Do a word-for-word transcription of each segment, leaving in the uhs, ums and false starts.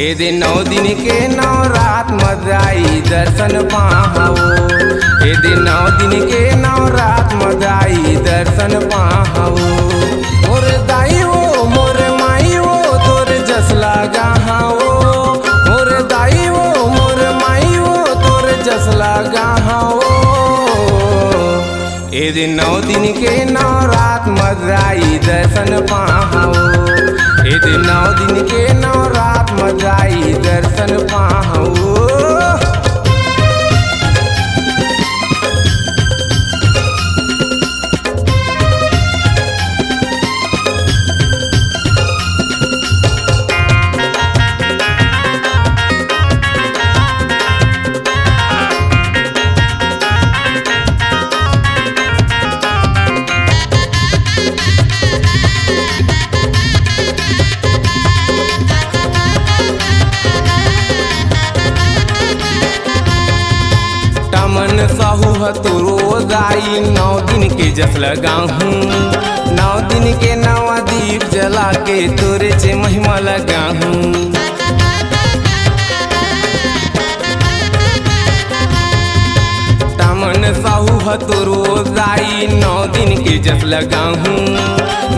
ए दे नौ दिन के नवरात म जाई दर्शन पाहवो। ए दे नौ दिन के नवरात म जाई दर्शन पाहवो। मोर दाई वो, मोर माई वो, तोर जस लगा हवो। मोर दाई वो, मोर माई वो, तोर जस लगा हवो। ए दे नौ दिन के नवरात म जाई दर्शन पाहवो। ए दे नौ दिन के नवरात म जाई दर्शन पाहवो। टमन साहू ह तो रोज आई, नौ दिन के जस लगाहूँ। नौ दिन के नवा दीप जला के तोरे चे महिमा लगाहूँ। टमन साहू ह तो रोज आई, नौ दिन के जस लगाहूँ।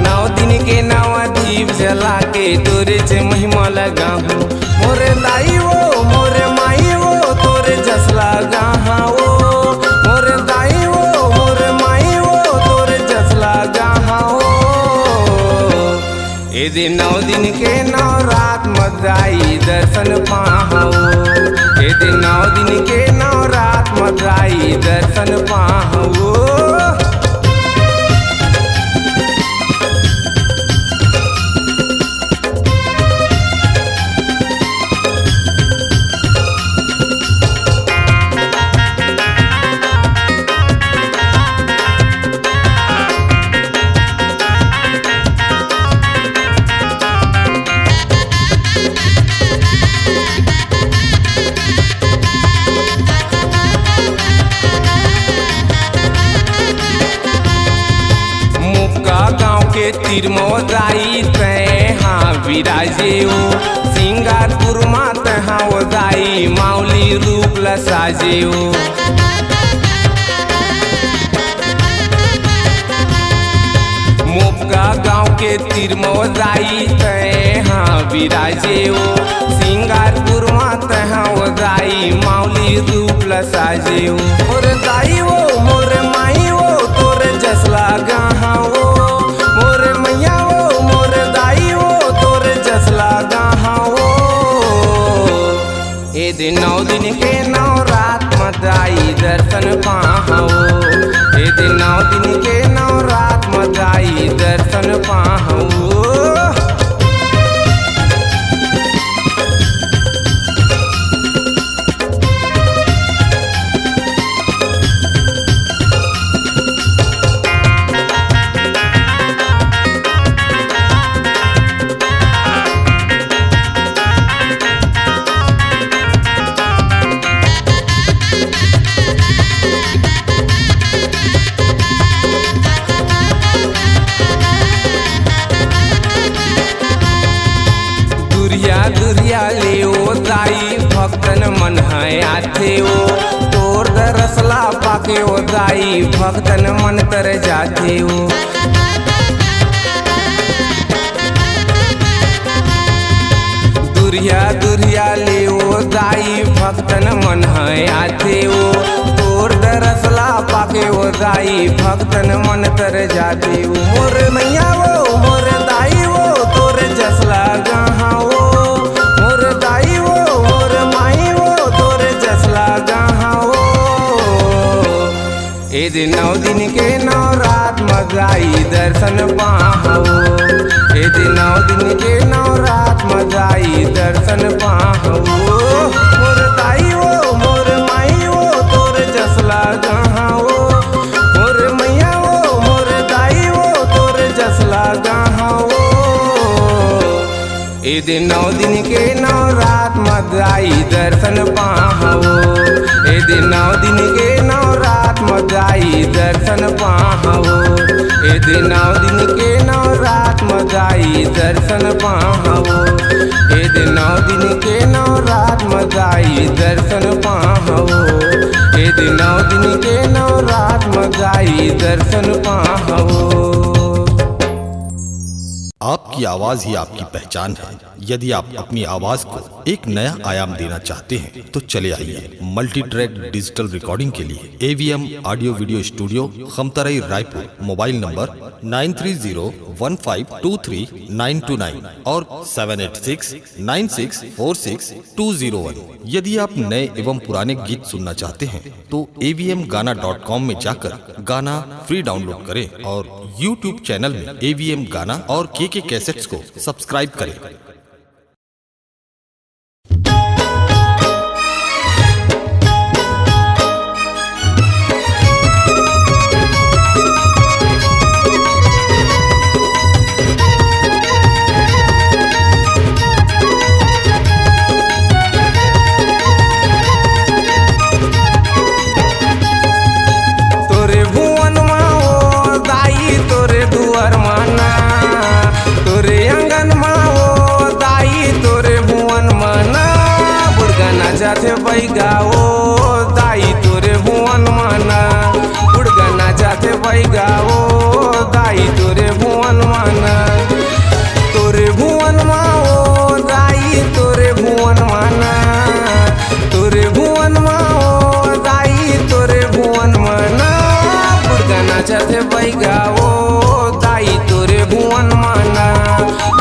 नौ दिन के नवा दीप जला के तोरे चे महिमा लगाहूँ। मोर दाई वो, मोर माई वो, तोर जस लगा हवो। मोर दाई वो, मोर माई वो, तोर जस लगा हवो। ए दे नौ दिन के नवरात म जाई दर्शन पाहवो। ए दे नौ दिन के नवरात म जाई दर्शन पाहवो। मुक्का गांव के तीर मो जाई तैं हा विराजे ओ। सिंगारपुर मा तैं हा ओ जाई माउली रूप ल साजे ओ। मोपका गांव के तीर मो जाई तैं हा विराजे ओ। सिंगारपुर मा तैं हा ओ जाई माउली रूप ल साजे ओ। मोर दाई ओ, मोर माई ओ, तोर जस लगा हवो। मोर मैया ओ, मोर दाई ओ, तोर जस लगा हवो। ए दे नौ दिन के नवरात म जाई दर्शन पाहवो। ए दे नौ दिन के नवरात म जाई दर्शन पाहवो। दुरिया दुरिया ले ओ दाई, भक्तन मन ह आथे ओ। तोर दरस ला पाके ओ दाई, भक्तन मन तर जाथे ओ। दुरिया दुरिया ले ओ दाई, भक्तन मन ह आथे ओ। तोर दरस ला पाके ओ दाई, भक्तन मन तर जाथे ओ। मोर मैया ओ, मोर दाई ओ, तोर जस लगा हवो। मोर दाई ओ, मोर माई ओ, तोर जस लगा हवो। ए दे नौ दिन के नवरात म जाई दर्शन पाहवो। ए दे नौ दिन के नवरात म जाई दर्शन पाहवो। मोर दाई ओ, मोर माई ओ, तोर जस लगा हवो। मोर मैया ओ, मोर दाई ओ, तोर जस लगा हवो। ए दे नौ दिन के नवरात म जाई दर्शन पाहवो। ए दे नौ दिन के नवरात म जाई दर्शन पाहवो। ए दे नौ दिन के नवरात म जाई दर्शन पाहवो। ए दे नौ दिन के नवरात म दाई दर्शन पाहवो, ए दिन नौ दिन के नवरात म दाई दर्शन पाहवो। आपकी आवाज ही आपकी पहचान है। यदि आप अपनी आवाज को एक नया आयाम देना चाहते हैं तो चले आइए मल्टी ट्रैक डिजिटल रिकॉर्डिंग के लिए AVM audio video studio, Khamtarai, Raipur. Mobile number nine three zero one five two three nine two nine और seven eight six nine six four six two zero one. यदि आप नए एवं पुराने गीत सुनना चाहते हैं तो एवीएम गाना डॉट कॉम में जाकर गाना फ्री डाउनलोड करें और यूट्यूब चैनल में एवीएम गाना और केके कैसेट्स को सब्सक्राइब करें। तोरे भुवन मा ओ दाई, तोरे दुआर मा ना, तोरे आंगन मा ओ दाई, तोरे भुवन मा ना, बुड़गा नाचथे बैगा ओ दाई, तोरे भुवन मा ना, बुड़गा नाचथे बैगा ओ दाई, तोरे भुवन मा ना, तोरे भुवन मा ओ दाई, तोरे भुवन मा ना, तोरे भुवन मा ओ दाई, तोरे भुवन मा ना, बुड़गा नाचथे बैगा ओ दाई, तोरे भुवन मा ना,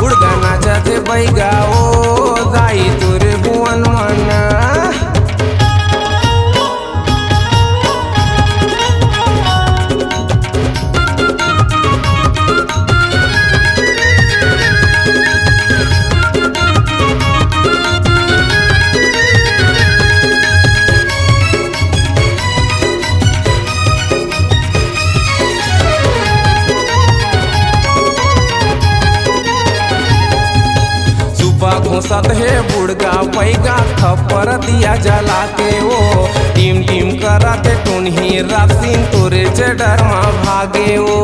बुड़गा नाचथे बैगा ओ दाई, तोरे भुवन मा ना। सुपा घोसत हे बुड़गा पैगा, खप्पर दिया जला के ओ, टिम टिम करत टुनही राक्षिन, तोरे जे डर मा भागे ओ।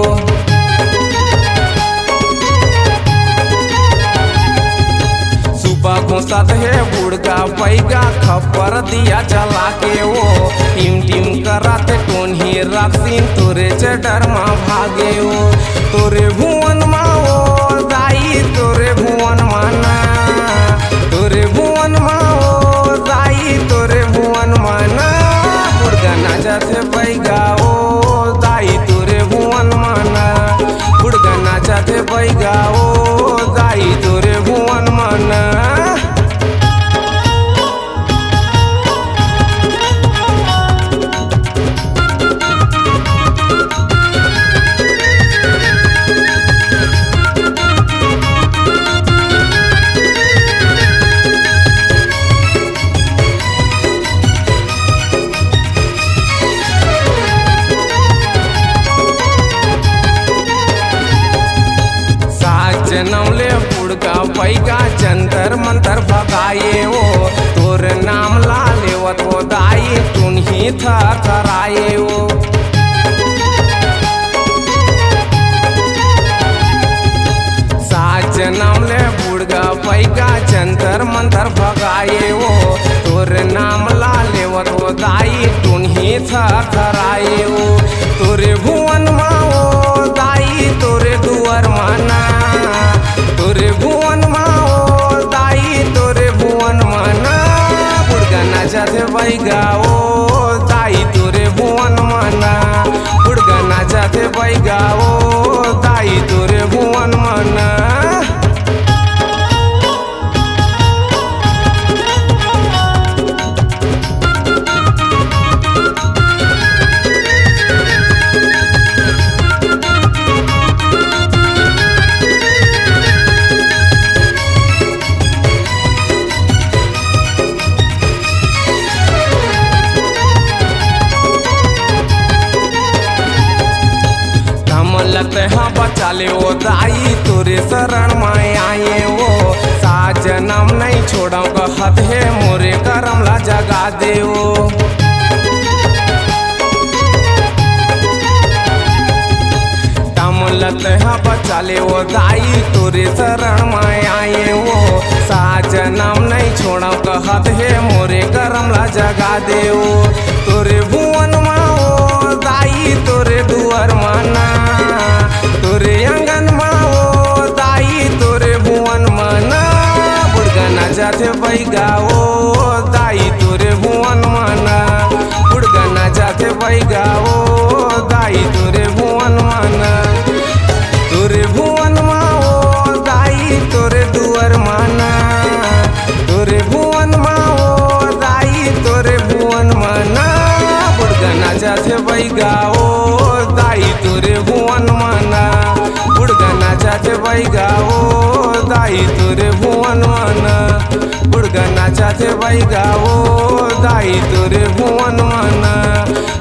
सुपा घोसत हे बुड़गा पैगा, खप्पर दिया जला के ओ, टिम टिम करत टुनही राक्षिन, तोरे जे डर मा भागे ओ। तोरे भुवन मा ओ दाई, तोरे भुवन मा ना, तोरे भुवन मा ओ दाई, तोरे भुवन मा ना, बुड़गा नाचथे बैगा ओ दाई, तोरे भुवन मा ना, बुड़गा नाचथे बैगा ओ दाई, तोरे भुवन मा ना। सात जनम ले बुड़गा पैगा, जंतर मंतर भगाए ओ, तोर नाम ला लेवत ओ दाई, टुनही थरथराए ओ। सात जनम ले बुड़गा पैगा, जंतर मंतर भगाए ओ, तोर नाम ला लेवत ओ दाई, टुनही थरथराए ओ। तोरे भुवन मा ओ दाई, तोरे दुआर मा ना, तोरे भुवन मा ओ दाई, तोरे भुवन मा ना, बुड़गा नाचथे बैगा ओ दाई, तोरे भुवन मा ना, बुड़गा नाचथे बैगा ओ दाई, तोरे भुवन मा ना। हमन ल तेहा बचा ले ओ दाई, तोरे शरण म आए ओ। सात जनम नइ छोड़व कहत हे, मोरे करम ला जगा दे ओ। हमन ल तेहा बचा चले वो दाई तोरे शरण में आए वो, सात जन्म नहीं छोड़व कहत हे मोरे करम ला जगा दे वो। तोरे भुवन मा वो दाई तोरे दुआर मना, तोरे आंगन मा वो दाई तोरे भुवन मना। बुड़गा नाचथे बैगा वो दाई तोरे भुवन मना, बुड़गा नाचथे बैगा वो दाई तोरे भुवन मना। तोरे भुवन मा वो दाई तोरे दुआर मना, तोरे भुवन मा वो दाई तोरे भुवन मना। बुड़गा नाचथे बैगा वो दाई तोरे भुवन मना, बुड़गा नाचथे बैगा वो दाई तोरे भुवन मना, बुड़गा नाचथे बैगा वो दाई तोरे भुवन मना,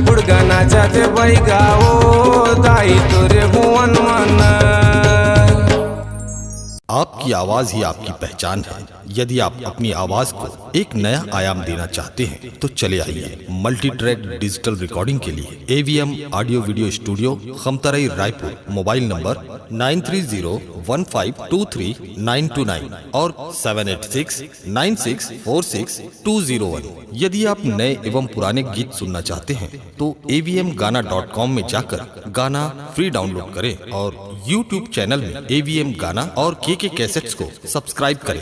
बुड़गा नाचथे बैगा वो दाई तोरे भुवन मना। आपकी आवाज ही आपकी पहचान है। यदि आप अपनी आवाज को एक नया आयाम देना चाहते हैं तो चले आइए मल्टी ट्रैक डिजिटल रिकॉर्डिंग के लिए AVM audio video studio, Khamtarai, Raipur. Mobile number nine three zero one five two three nine two nine और seven eight six nine six four six two zero one. यदि आप नए एवं पुराने गीत सुनना चाहते हैं तो एवीएम गाना डॉट कॉम में जाकर गाना फ्री डाउनलोड करें और यूट्यूब चैनल में एवीएम गाना और केके कैसेट्स को सब्सक्राइब करें।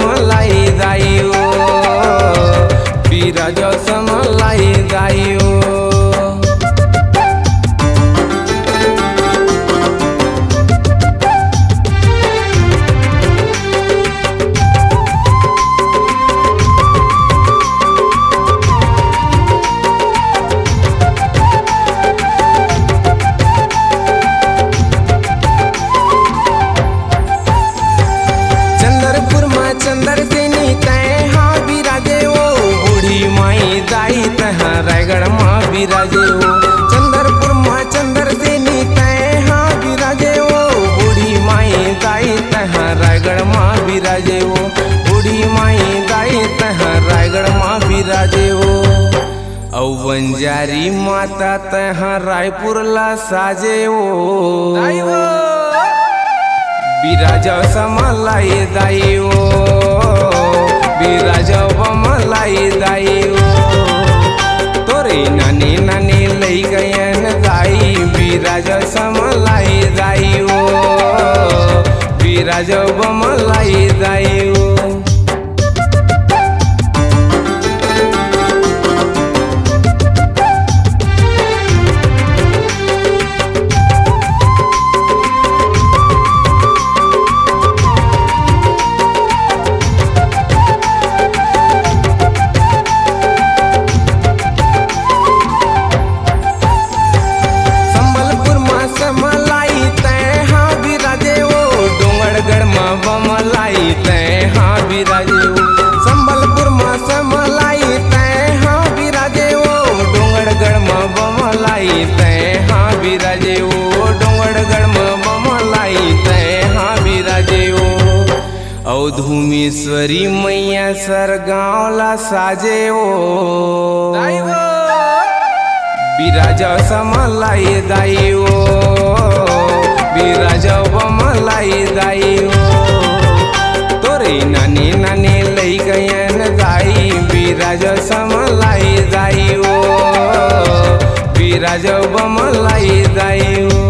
मलाई दाई ओ, बिराजव समलाई दाई ओ। चंदरपुर मा चंद्रसेनी तैं हा बिराजे ओ, बूढ़ी माई दाई तैं हा रायगढ़ मा बिराजे ओ। चंदरपुर मा चंद्रसेनी तैं हा बिराजे ओ, बूढ़ी माई दाई तैं हा रायगढ़ मा बिराजे ओ, बूढ़ी माई दाई तैं हा रायगढ़ मा बिराजे ओ। अउ बंजारी माता तैं हा रायपुर ला साजे ओ। दाई ओ। बिराजव समलाई दाई ओ, बिराजव बमलाई दाई ओ। तोरे नानी नानी लइकयन दाई, बिराजव समलाई दाई ओ, बिराजव बमलाई दाई ओ। संबलपुर मा समलाई तैं हा बिराजे ओ, डोंगरगढ़ मा बमलाई तैं हा बिराजे ओ। संबलपुर मा समलाई तैं हा बिराजे ओ, डोंगरगढ़ मा बमलाई तैं हा बिराजे ओ, डोंगरगढ़ मा बमलाई तैं हा बिराजे ओ। अउ धूमेश्वरी मैया सरगांव ला साजे ओ। दाई ओ। बिराजव समलाई दाई ओ, बिराजव बमलाई दाई ओ। तोरे नानी नानी लइकयन दाई, बिराजव समलाई दाई ओ, बिराजव बमलाई दाई ओ।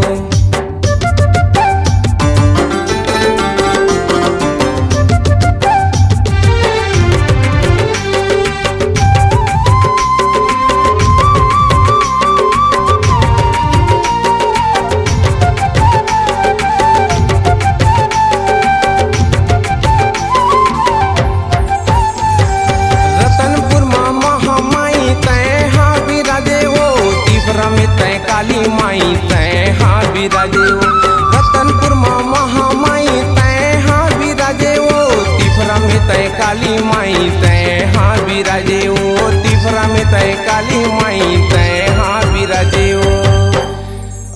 रतनपुर मा महामाई तैं हा बिराजे ओ, तिफरा में तैं काली माई तैं हा बिराजे ओ। रतनपुर मा महामाई तैं हा बिराजे ओ, तिफरा में तैं काली माई तैं हा बिराजे ओ, तिफरा में तैं काली माई तैं हा बिराजे ओ।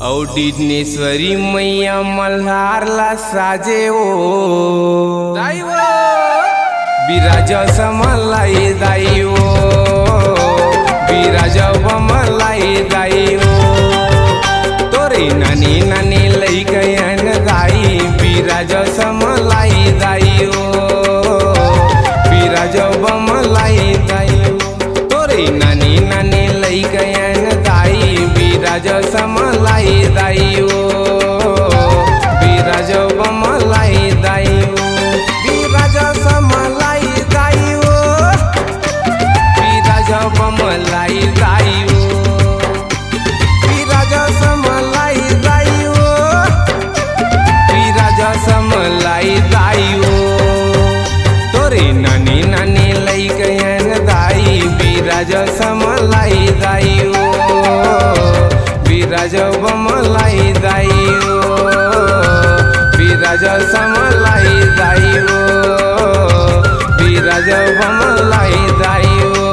अउ डिडनेश्वरी मैया मल्हार ला साजे ओ। दाई ओ। बिराजव समलाई दाई ओ, बिराजव बमलाई दाई ओ। तोरे नानी नानी लइकयन दाई, बिराजव समलाई दाई ओ, बिराजव बमलाई दाई ओ। तोरे नानी नानी लइकयन दाई, बिराजव समलाई दाई ओ, बिराजव बमलाई दाई ओ, बिराजव समलाई दाई ओ, बिराजव बमलाई दाई ओ। बिराजव समलाई दाई ओ, बिराजव समलाई दाई ओ। तोरे नानी नानी लइकयन दाई, बिराजव समलाई दाई ओ, बिराजव बमलाई दाई ओ, बिराजव समलाई दाई ओ, बिराजव बमलाई दाई ओ,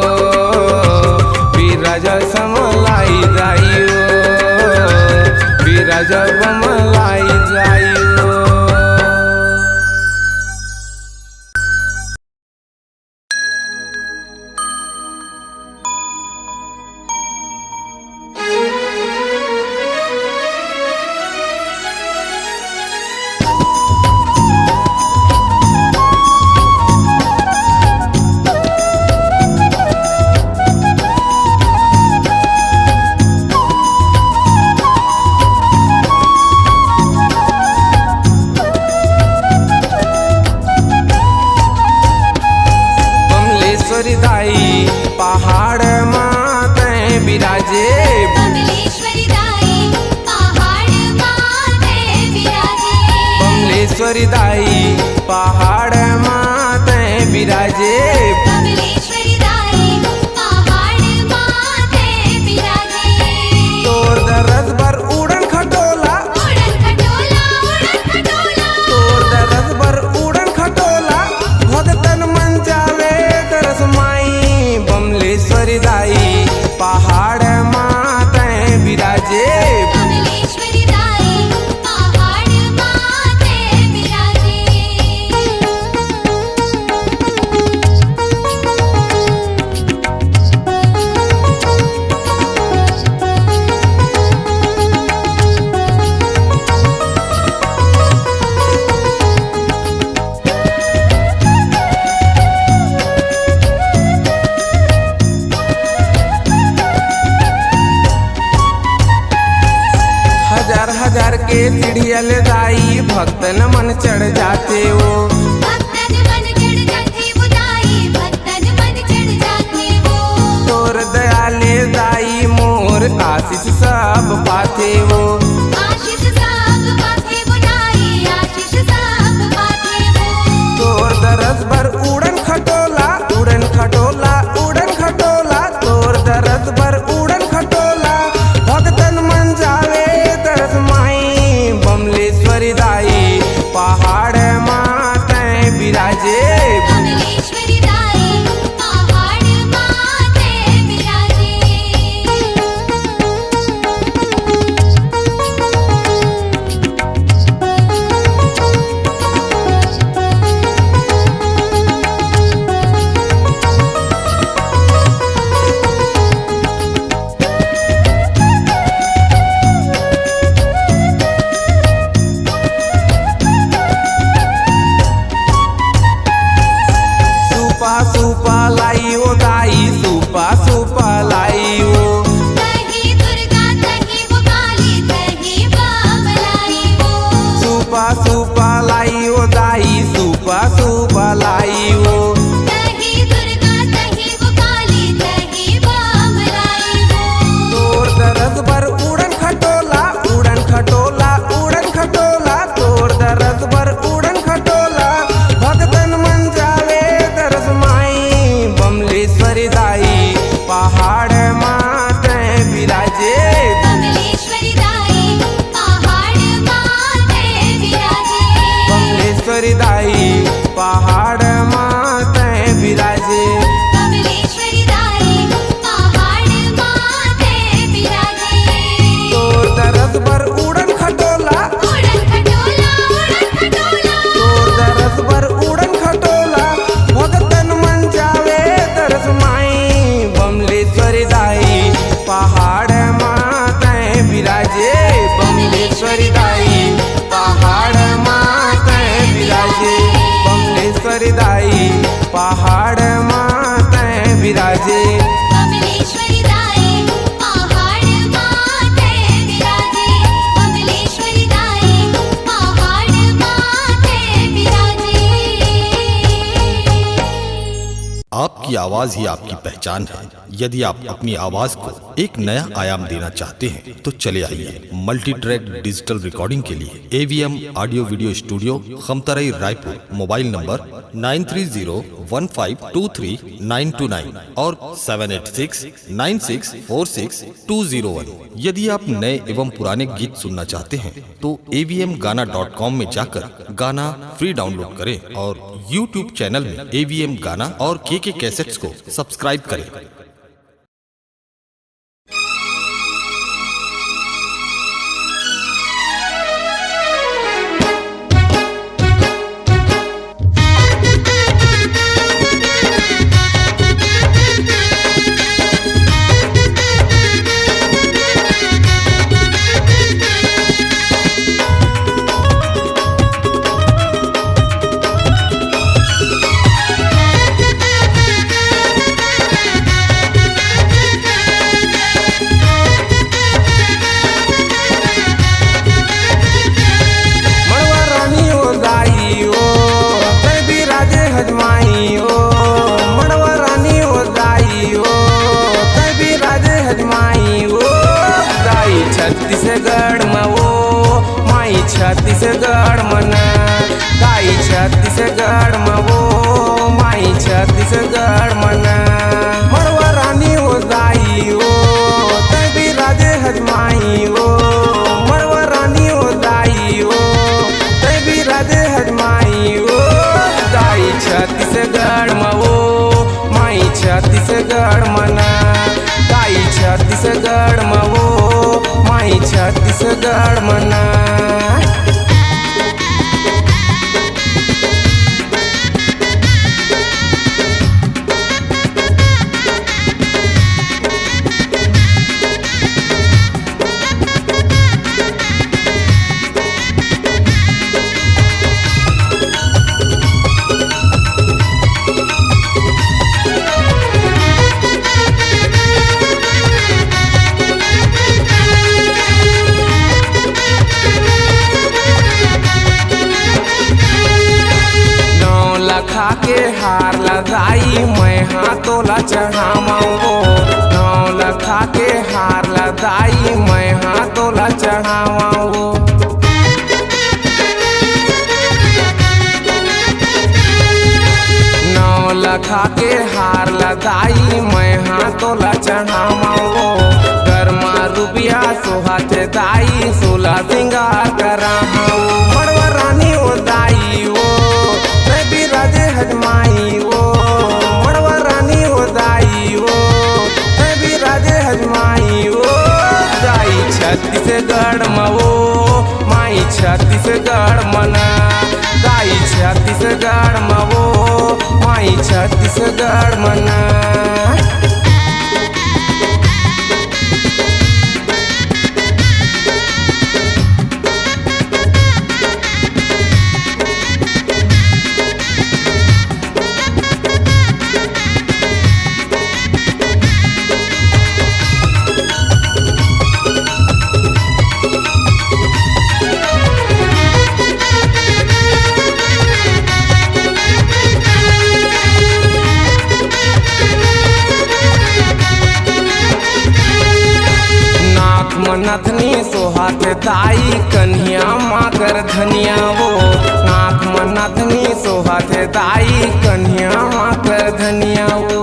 बिराजव समलाई दाई ओ, बिराजव बमलाई दाई ओ। दाई पहाड़ मा तैं बिराजे। बमलेश्वरी दाई पहाड़ मा तैं बिराजे। बमलेश्वरी दाई पहाड़ मा तैं बिराजे। बमलेश्वरी दाई पहाड़ मा तैं बिराजे। तोर दरस बर उड़न खटोला। उड़न खटोला, उड़न खटोला। तोर दरस बर उड़न खटोला। भगतन मन जावे दरस माई। बमलेश्वरी दाई पहाड़ मा तैं बिराजे। बमलेश्वरी दाई पहाड़ मा तैं बिराजे। हजार हजार के सीढ़िया ले दाई भक्तन मन चढ़ जाथे वो। भक्तन मन चढ़ जाथे वो दाई, भक्तन मन चढ़ जाथे वो। तोर दया ले दाई मोर आशीष सब पाथे वो। आशीष सब पाथे वो दाई, आशीष सब पाथे वो। तोर दरस बर उड़न खटोला, उड़न खटोला, उड़न खटोला। तोर दरस बर उड़न खटोला। भक्तन मन जावे दरस माई। बमलेश्वरी दाई पहाड़ मा तैं बिराजे। बमलेश्वरी दाई पहाड़ मा तैं बिराजे। सूपा सूपा लाई वो दाई, सूपा सूपा लाई वो। तही दुर्गा, तही वो काली, तही बम लाई वो। सूपा सूपा लाई वो दाई, सूपा सूपा लाई वो। तही दुर्गा, तही वो काली, तही बम लाई वो। तोर दरस बर उड़न खटोला, उड़न खटोला, उड़न खटोला। तोर दरस बर उड़न खटोला। भक्तन मन जावे दरस माई। बमलेश्वरी दाई पहाड़ मा तैं बिराजे। बमलेश्वरी दाई पहाड़ मा तैं बिराजे। बमलेश्वरी दाई पहाड़ मा तैं बिराजे। बमलेश्वरी दाई पहाड़ मा तैं बिराजे। तोर दरस बर उड़न खटोला। उड़न खटोला, उड़न खटोला। तोर दरस बर उड़न खटोला। भगतन मन जावे दरस माई। बमलेश्वरी दाई पहाड़ मा तैं बिराजे। बमलेश्वरी दाई पहाड़ मा तैं बिराजे। बमलेश्वरी दाई पहाड़ मा तैं बिराजे। बमलेश्वरी दाई पहाड़ मा तैं बिराजे। बमलेश्वरी दाई पहाड़ मा तैं बिराजे। आपकी आवाज ही आपकी पहचान है। यदि आप अपनी आवाज को एक नया आयाम देना चाहते हैं, तो चले आइए मल्टी ट्रैक डिजिटल रिकॉर्डिंग के लिए AVM audio video studio, Khamtarai, Raipur. Mobile number nine three zero one five two three nine two nine और seven eight six nine six four six two zero one. यदि आप नए एवं पुराने गीत सुनना चाहते हैं, तो एवीएम गाना डॉट कॉम में जाकर गाना फ्री डाउनलोड करें और यूट्यूब चैनल में एवीएम गाना और केके कैसेट्स को सब्सक्राइब करें। छत्तीसगढ़ म वो माई छत्तीसगढ़ म ना, दाई छत्तीसगढ़ म वो माई छत्तीसगढ़ म ना। मड़वा रानी ओ दाई ओ, तैं बिराजे हज माई ओ, मड़वा रानी ओ दाई ओ, तैं बिराजे हज माई ओ, दाई छत्तीसगढ़ म वो माई छत्तीसगढ़ म ना, दाई छत्तीसगढ़ म वो माई छत्तीसगढ़ म ना। नौ लखा के हार ला दाई, मैं हा तोला चढ़ावं वो। नौ लखा के हार ला दाई, मैं हा तोला चढ़ावं वो। नौ लखा के हार ला दाई, मैं हा तोला चढ़ावं वो। गरमा रुबिया सोहत दाई, सोला सिंगार कराहूँ। मड़वा रानी ओ दाई ओ, तैं बिराजे हज माई ओ। मड़वा रानी ओ दाई ओ, तैं बिराजे हज माई ओ। दाई छत्तीसगढ़ म वो माई छत्तीसगढ़ म ना, दाई छत्तीसगढ़ म वो माई छत्तीसगढ़ म ना। नाक म नथनी सोहत दाई, कनिहा म कर धनिया वो। नाक म नथनी सोहत दाई, कनिहा म कर धनिया वो।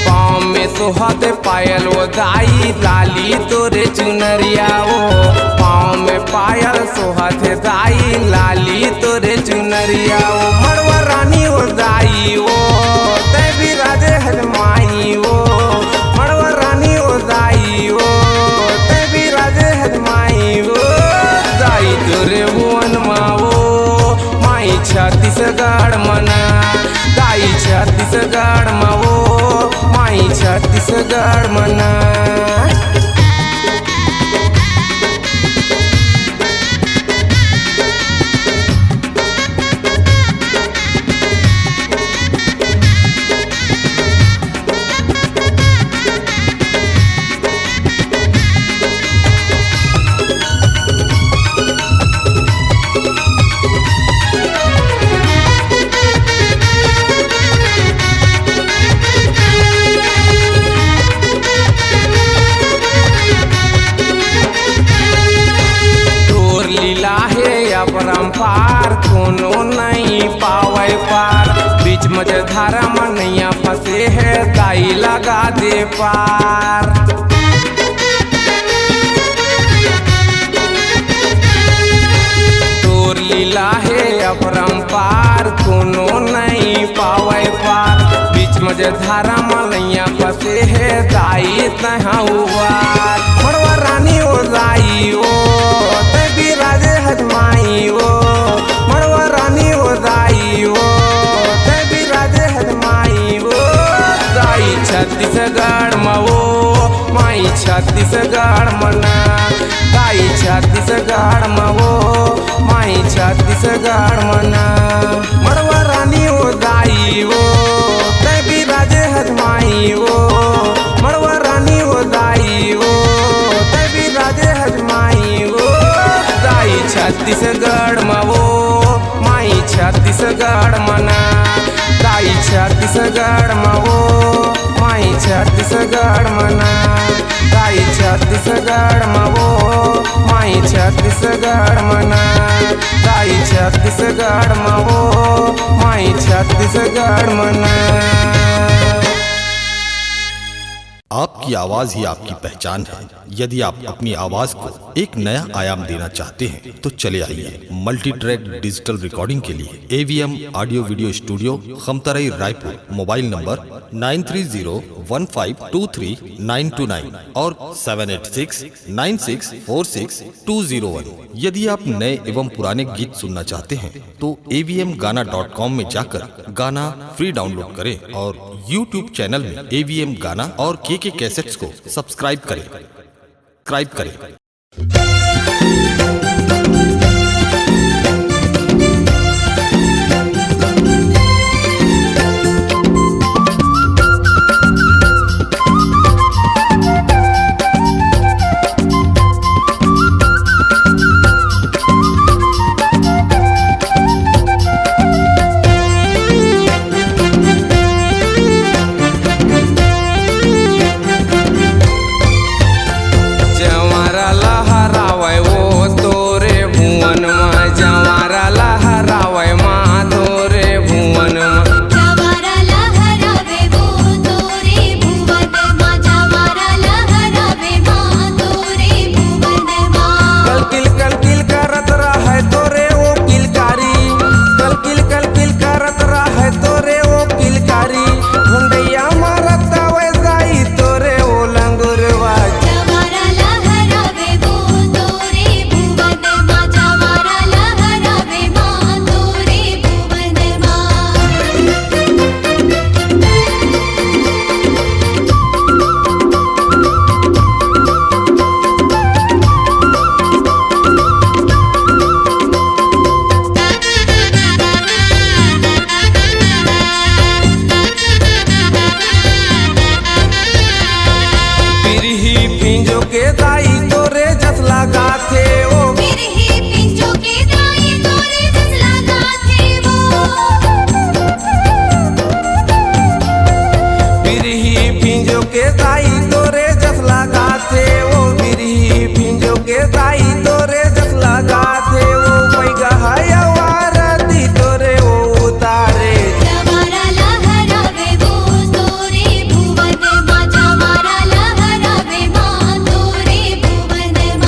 पाँव में सोहत पायल वो दाई, लाली तोरे चुनरिया वो। पाँव में पायल सोहत दाई, लाली तोरे चुनरिया वो। मड़वा रानी ओ दाई ओ, तैं बिराजे हज माई ओ। मड़वा रानी ओ दाई ओ, तैं बिराजे हज माई ओ। दाई तोरे भुवन मा वो माई छत्तीसगढ़ म ना, दाई छत्तीसगढ़ म वो माई छत्तीसगढ़ म ना। तोर लीला हे अपरंपार, कोनो नइ पावय पार। बीच मझधारा म नैया फंसे हे, दाई लगा दे पार। तोर लीला हे अपरंपार, कोनो नइ पावय पार। बीच मझधारा म नैया फंसे हे, दाई तैं हा उबार। मड़वा रानी ओ दाई ओ, तैं बिराजे हज माई ओ। मड़वा रानी ओ दाई ओ, तैं बिराजे हज माई ओ। दाई छत्तीसगढ़ म वो, माई छत्तीसगढ़ म ना। दाई छत्तीसगढ़ म वो, माई छत्तीसगढ़ म ना। मड़वा रानी ओ दाई ओ, तैं बिराजे हज माई ओ। मड़वा रानी ओ दाई ओ, तैं बिराजे हज माई ओ। दाई छत्तीसगढ़ म वो, माई छत्तीसगढ़ म ना। दाई छत्तीसगढ़ म वो, माई छत्तीसगढ़ म ना। दाई छत्तीसगढ़ म वो, माई छत्तीसगढ़ म ना। दाई छत्तीसगढ़ म वो, माई छत्तीसगढ़ म ना। आपकी आवाज ही आपकी पहचान है। यदि आप अपनी आवाज को एक नया आयाम देना चाहते हैं, तो चले आइए मल्टी ट्रैक डिजिटल रिकॉर्डिंग के लिए AVM audio video studio, Khamtarai, Raipur. Mobile number nine three zero one five two three nine two nine और seven eight six nine six four six two zero one. यदि आप नए एवं पुराने गीत सुनना चाहते हैं, तो एवीएम गाना डॉट कॉम में जाकर गाना फ्री डाउनलोड करें और यूट्यूब चैनल में एवीएम गाना और केके कैसेट्स को सब्सक्राइब करें, सब्सक्राइब करें। जंवारा लहरावय वो तोरे भुवन म, जंवारा लहरावय माँ तोरे भुवन म। जंवारा लहरावे वो तोरे भुवन म, जंवारा लहरावे माँ तोरे भुवन म। कलकिल कलकिल करत रहय तोरे वो किलकारी, कलकिल कलकिल करत रहय तोरे वो किलकारी। ढोंडइया मारत आवय जाई तोरे वो लंगुरवा। जंवारा लहरावे वो तोरे भुवन म, जंवारा लहरावे माँ तोरे भुवन म। बिरही फिंजो के दाई तोरे जस लगाथे ओ। बिरही फिंजो के दाई तोरे जस लगाथे ओ। बिरही फिंजो के दाई तोरे जस लगाथे ओ। बिरही फिंजो के दाई तोरे जस लगाथे ओ। पैगा हयवा रती तोरे ओ उतारे। जंवारा लहरावे वो तोरे भुवन म, जंवारा लहरावे माँ तोरे भुवन म।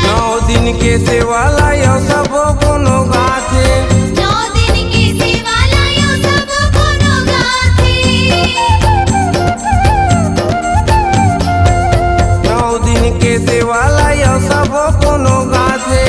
नौ दिन के सेवा लायो सबो कोनो गाथे। नौ दिन के सेवा लायो सबो कोनो गाथे। नौ दिन के सेवा लायो सबो कोनो गाथे।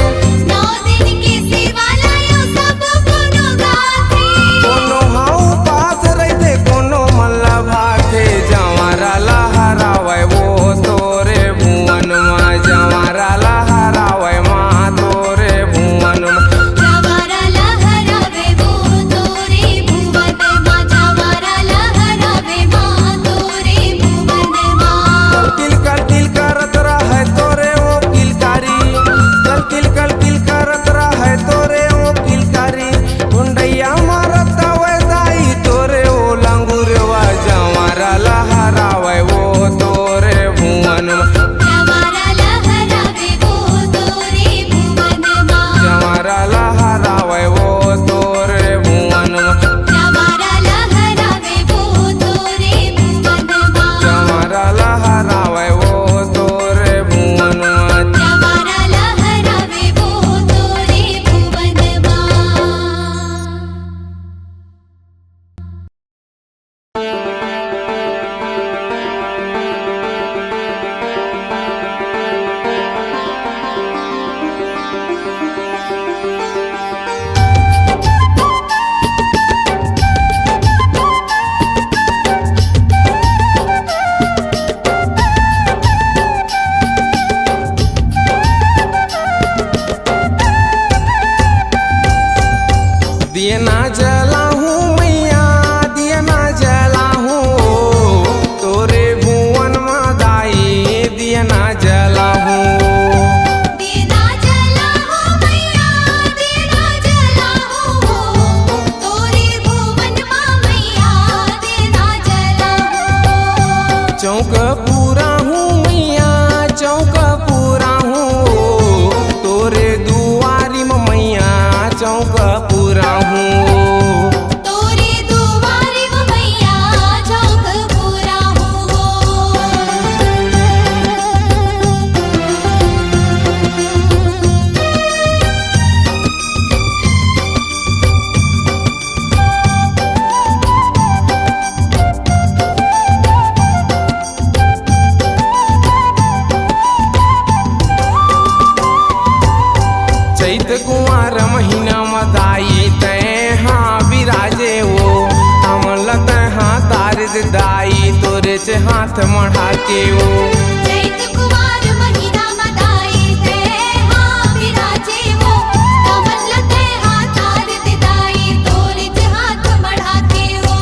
नौ दिन के सेवा लायो सबो कोनो गाथे। कोनो हा उपास रहिथे, कोनो मन ला भाथे। जंवारा लहरावय वो तोरे भुवन म, जंवारा लहरावय माँ तोरे भुवन म। जंवारा लहरावे वो तोरे भुवन म, जंवारा लहरावे माँ तोरे भुवन म। कलकिल कलकिल करत रहय तोरे वो किलकारी, कलकिल कलकिल करत रहय तोरे वो किलकारी। ढोंडइया मारत आवय दाई तोरे वो लंगुरवा, जंवारा लहरावय वो तोरे भुवन म। जंवारा लहरावे वो तोरे भुवन म। जंवारा लहरावय वो तोरे भुवन म। जंवारा लहरावे वो तोरे भुवन म। जंवारा लहरावय वो तोरे भुवन म। जंवारा लहरावे वो तोरे भुवन म। राहूं। तोरे दुआरे वो मैया चौक पूरा हूँ वो। चैत कुंवार महीना म दाई तैं हा बिराजे वो, हमन ल तैं हा तार दे दाई तोरे चे हाथ मढ़ा के वो। चैत कुंवार महीना म दाई तैं हा बिराजे वो, हमन ल तैं हा तार दे दाई तोरे चे हाथ मढ़ा के वो।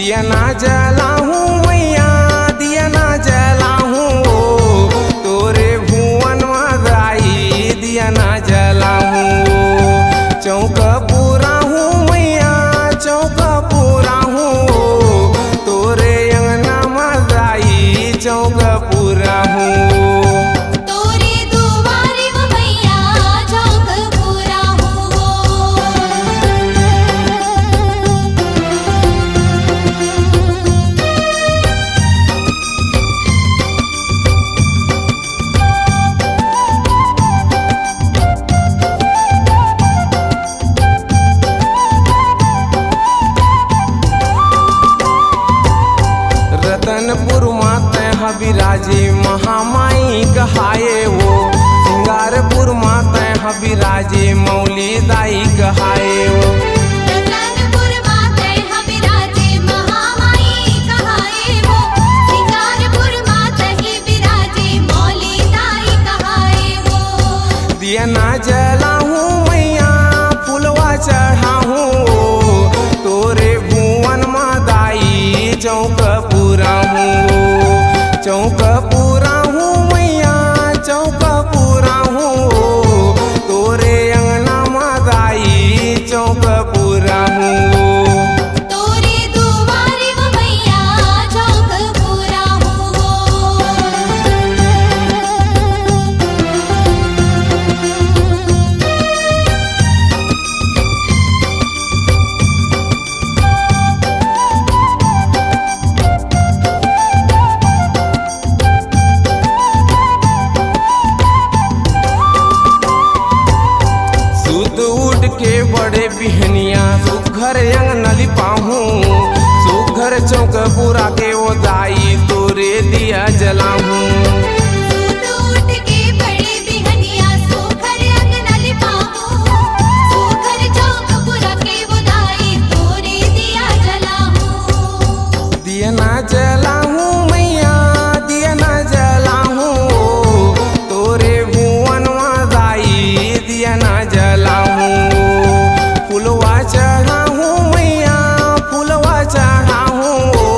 दिया ना जलाहूं मैया, दिया ना जलाहूं ओ, तोरे भुवन म दाई दिया ना जलाहूं ओ। चौक पूराहूं मैया, चौक पूराहूं ओ, तोरे अंगना म दाई चौक पूराहूं ओ। तोरे दुआरे वो मैया चौक पूरा हूँ वो। रतनपुर माता ह बिराजे महामाई कहाए वो, सिंगारपुर माता ह बिराजे मौली दाई कहाए वो। रतनपुर माता ह बिराजे महामाई कहाए वो, सिंगारपुर माता ही बिराजे मौली दाई कहाए वो। दिया ना जलाहूं मैया, फुलवा चढ़ाहूं ओ, तोरे भुवन म दाई चौक पूराहूं ओ। चौक पूराहूं मैया, चौक पूराहूं ओ, तोरे अंगना म दाई चौक पूराहूं ओ। तोरे दुआरे वो मैया चौक पूरा हूँ वो। सुत उठ के बड़े बिहनिया सुघर अंगना लिपाहूं, सुघर चौक पूरा के ओ दाई तोरे दिया जलाहूं। सुत उठ के बड़े बिहनिया सुघर अंगना लिपाहूं, सुघर चौक पूरा के ओ दाई तोरे दिया जलाहूं। दिया ना जलाहूं मैया, दिया ना जलाहूं ओ, तोरे भुवन म दाई दिया ना जलाहूं ओ। फुलवा चढ़ाहूं मैया, फुलवा चढ़ाहूं ओ,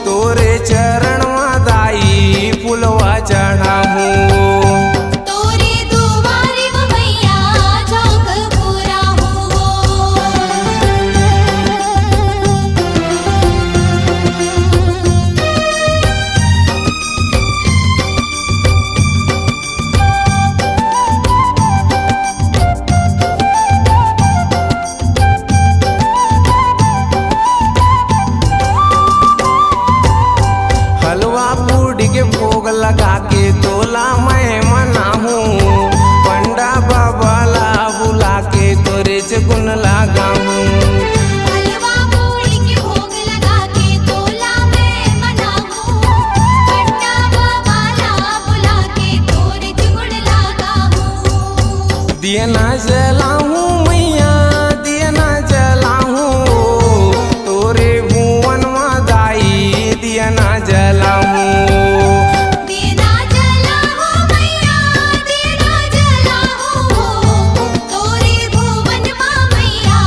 तोरे चरण म दाई फुलवा चढ़ाहूं ओ। तोरे दुआरे वो मैया चौक पूरा हूँ वो। हलवा पूड़ी के भोग लगा के तोला मैं मनाहूं, पंडा बाबा ला बुला के तोरे च गुण लगाहूं। हलवा पूड़ी के भोग लगा के तोला मैं मनाहूं, पंडा बाबा ला बुला के तोरे च गुण लगाहूं। दिया ना जलाहूं मैया, दिया ना जलाहूं ओ, तोरे भुवन म दाई दिया ना जलाहूं ओ। दिया ना जलाहूं मैया, दिया ना जलाहूं ओ, तोरे भुवन म मैया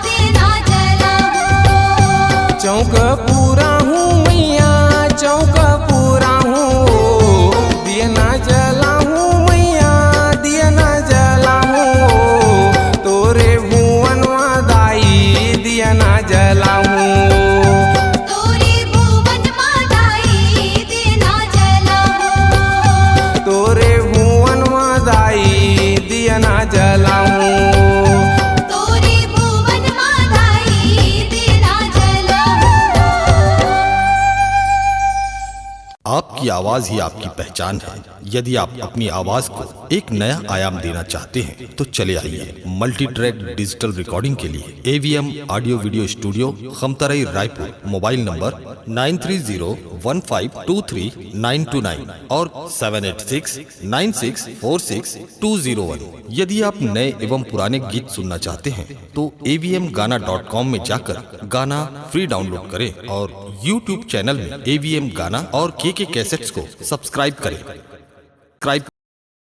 दिया ना जलाहूं ओ। चौक पूराहूं मैया, चौक पूराहूं ओ, दिया ना जलाहूं मैया, दिया ना जलाहूं ओ, आवाज ही आपकी पहचान है। यदि आप अपनी आवाज को एक नया आयाम देना चाहते हैं तो चले आइए मल्टी ट्रैक डिजिटल रिकॉर्डिंग के लिए AVM audio video studio, Khamtarai, Raipur. Mobile number nine three zero one five two three nine two nine और seven eight six nine six four six two zero one. यदि आप नए एवं पुराने गीत सुनना चाहते हैं तो एवीएम गाना डॉट कॉम में जाकर गाना फ्री डाउनलोड करें और यूट्यूब चैनल में एवीएम गाना और केके कैसेट्स को सब्सक्राइब करें। सब्सक्राइब